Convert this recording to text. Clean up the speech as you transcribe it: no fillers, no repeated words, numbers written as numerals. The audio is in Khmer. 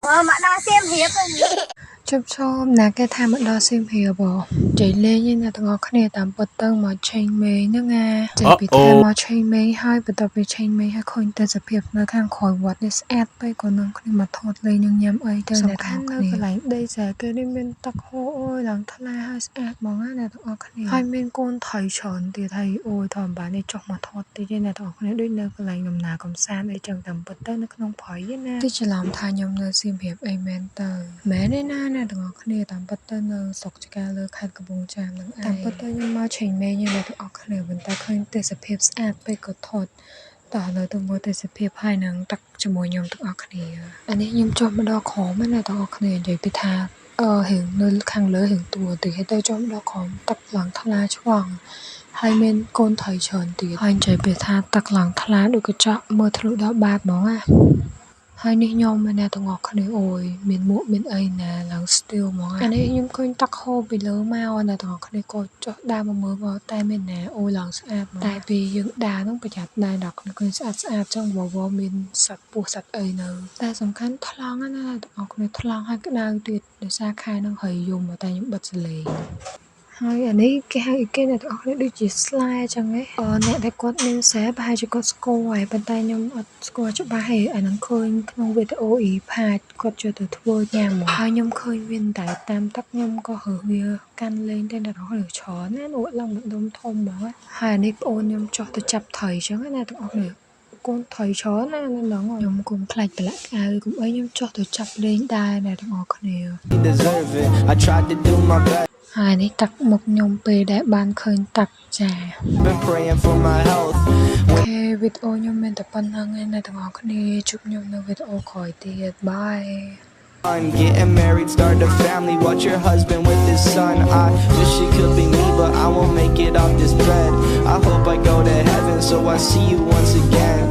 មកដល់សៀមរាប ជប់ឈមណាគេថាមកដល់សៀមរាបហ៎និយាយលេងឯណាទាំងអស់គ្នាតាមពិតទៅមកឆេងមេងហ្នឹងណាចេញពីថាមកឆេងមេងហើយបន្ទាប់ពីឆេងមេងហើយឃើញទេសភាពនៅខាងក្រោយវត្តនេះស្អាតពេកក៏នាំគ្នាមកថតលេងនិងញ៉ាំអីទៅសំខាន់នៅកន្លែងដីស្រែគេនេះមានទឹកហូរអូយឡើងថ្លាហើយស្អាតហ្មងណាអ្នកទាំងអស់គ្នាហើយមានកូនត្រីច្រើនទៀតហើយអូយធម្មតានេះចុះមកថតតិចឯអ្នកទាំងអស់គ្នាដូចនៅកន្លែងដំណើរកំសាន្តអីចឹងតាមពិតទៅនៅក្នុងព្រៃឯណាទីច្រឡំថាខ្ញុំនៅសៀមរាបអីមែនទៅមែនទេណាអ្នកទាំងអស់គ្នាតាមពិតទៅនៅស្រុកចំការលើខេត្តកំពង់ចាមហ្នឹងឯងតាមពិតទៅខ្ញុំមកឆេងមេងឯអ្នកទាំងអស់គ្នាប៉ុន្តែឃើញទេសភាពស្អាតពេកក៏ថតតោះឥឡូវទៅមើលទេសភាពហើយនឹងទឹកជាមួយខ្ញុំទាំងអស់គ្នាអានេះខ្ញុំចុះមកដល់ក្រោមណាទាំងអស់គ្នានិយាយពីថាអឺរៀងនៅខាងលើរៀងទួតិចហើយទៅចុះមកដល់ក្រោមទឹកឡើងថ្លាឆ្វង់ហើយមានកូនត្រីច្រើនទៀតហើយនិយាយពីថាទឹកឡើងថ្លាដូចកញ្ចក់មើលធ្លុះដល់បាតហ្មងណាហើយនេះខ្ញុំឯអ្នកទាំងអស់គ្នាអូយមានមួកមានអីណាឡើង still ហ្មងអានេះខ្ញុំឃើញទឹកហូរពីលើមកអ្នកទាំងអស់គ្នាក៏ចុះដើរមកមើលមកតែមានណាអូយឡើងស្អាតហ្មងតែពេលយើងដើរហ្នឹងប្រយ័ត្នដែរដល់គ្នាឃើញស្អាតស្អាតចឹងវវមានសត្វពស់សត្វអីនៅតែសំខាន់ថ្លង់ណាអ្នកទាំងអស់គ្នាថ្លង់ហើយក្តៅទៀតដោយសារខែហ្នឹងហើយយំតែខ្ញុំបិទសលេងហើយអានេះគេហៅអីគេអ្នកទាំងអស់គ្នាដូចជាស្លែចឹងឯងអឺអ្នកដែលគាត់មានស្រែប្រហែលជាគាត់ស្គាល់ហើយប៉ុន្តែខ្ញុំអត់ស្គាល់ច្បាស់ទេអាហ្នឹងឃើញក្នុងវីដេអូអ៊ីផាចគាត់ចូលទៅធ្វើញ៉ាំហើយខ្ញុំឃើញវាតែតាមទឹកខ្ញុំក៏រើសវាកាន់លេងទៅអ្នកទាំងអស់គ្នាច្រើនណាស់លក់ឡើងម្ដុំធំហ្មងហើយអានេះប្អូនខ្ញុំចុះទៅចាប់ត្រីចឹងណាទាំងអស់គ្នាកូនត្រីច្រើនណាស់នៅហ្នឹងខ្ញុំគុំខ្លាចប្រឡាក់ក្អៅគុំអីខ្ញុំចុះទៅចាប់លេងដែរអ្នកទាំងអស់គ្នា Deserve it. I tried to do my best. ហើយនេះទឹកមុខខ្ញុំពេលដែលបានឃើញទឹកចា Been praying for my health. Okay វីដេអូខ្ញុំមានតែប៉ុណ្្នឹងឯងអ្នកទាំងអស់គ្នាជួបខ្ញុំនៅវីដេអូក្រោយទៀត bye. I'm getting married, start a family, watch your husband with his son. I wish it could be me, but I won't make it off this bed. I hope I go to heaven, so I see you once again.